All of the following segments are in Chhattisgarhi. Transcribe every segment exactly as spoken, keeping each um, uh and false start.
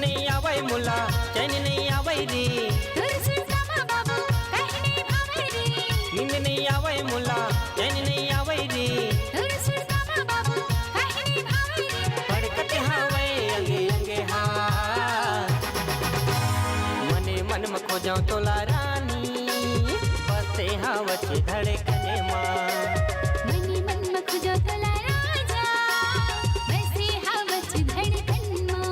नइ आवय मोला, चैन नइ आवय रे। तोर सुरता म बाबू, कहीं नइ भावय रे। नींद नइ आवय मोला, चैन नइ आवय रे। तोर सुरता म बाबू, कहीं नइ भावय रे। भड़कत हवय अंगे अंगे हाथ। मने मन म खोजंव तोला रानी, बसे हवच धड़कने मा। मने मन म खोजंव तोला राजा, बसे हवच धड़कन मा।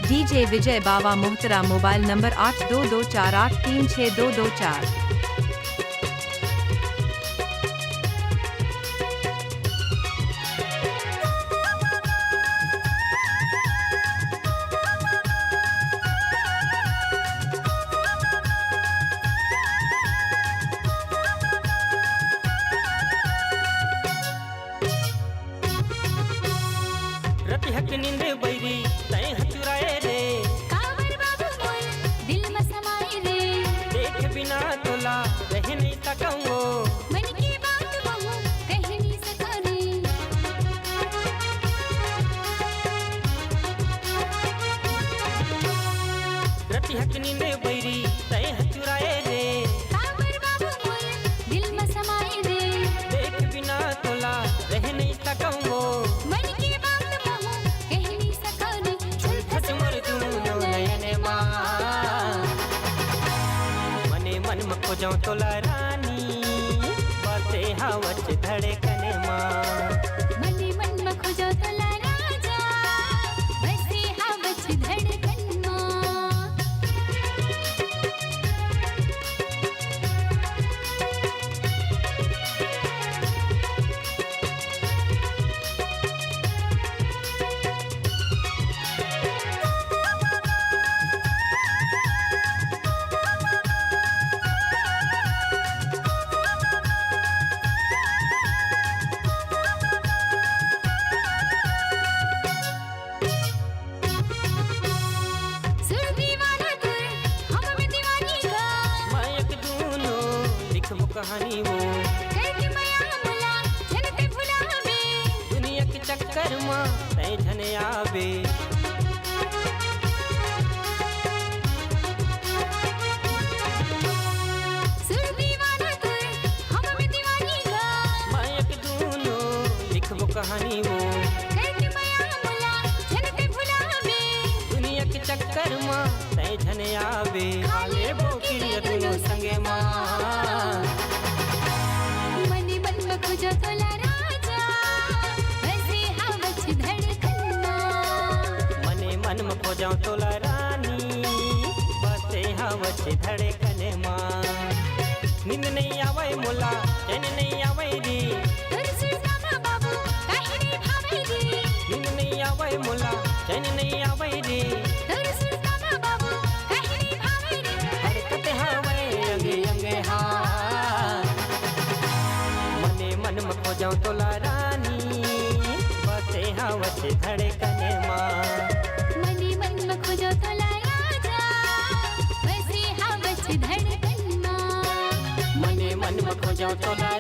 DJ विजय बावा मोहतरा, मोबाइल नंबर आठ दो दो चार आठ तीन छः दो दो चार। रतिहा के नींद बैरी तैं ह चुराए रे। काबर बाबू मोर दिल म समाए रे। देखे बिना तोला रहे नइ सकंव। मन के बात कहूँ, कहि नइ सकंव रे। रतिहा के नींद बैरी तैं ह चुराए रे। काबर बाबू मोर दिल म समाए रे। देखे बिना तोला रहे नइ सकंव। मन के बात कहूँ, कहि नइ सकंव रे। छलकत मोर दूनों नयन मा। मने मन म खोजंव तोला रानी, बसे हवच धड़कने मा। मने मन म खोजंव तोला राजा, बसे हवच धड़कन मा। सुर दीवाना तोर, हम में दीवानी का। मायक दूनों लिखबो कहानी वो। करके मया मोला, झन तैं भुलाबे। दुनिया के चक्कर मा, तैं झन आबे। सुर दीवाना तोर, हम में दीवानी का। मायक दूनों लिखबो कहानी वो। करके मया मोला, झन तैं भुलाबे। दुनिया के चक्कर मा, तैं झन आबे। खा लेबो किरिया दूनों संगे मा। मने मन म खोजंव तोला राजा, बसे हवच धड़कन मा। मने मन म खोजंव तोला रानी, बसे हवच धड़कने मा। नींद नइ आवय मोला, चैन नइ आवय रे। तोर सुरता म बाबू, कहि नइ भावय रे। नींद नइ आवय मोला, चैन नइ आवय रे। तोर सुरता म बाबू, कहि नइ भावय रे। भड़कत हवय अंगे अंगे हाथ। मने मन म खोजंव तोला रानी, बसे हवच धड़कने मा। मने मन म खोजंव तोला राजा, बसे हवच धड़कन मा। मने मन म खोजंव तोला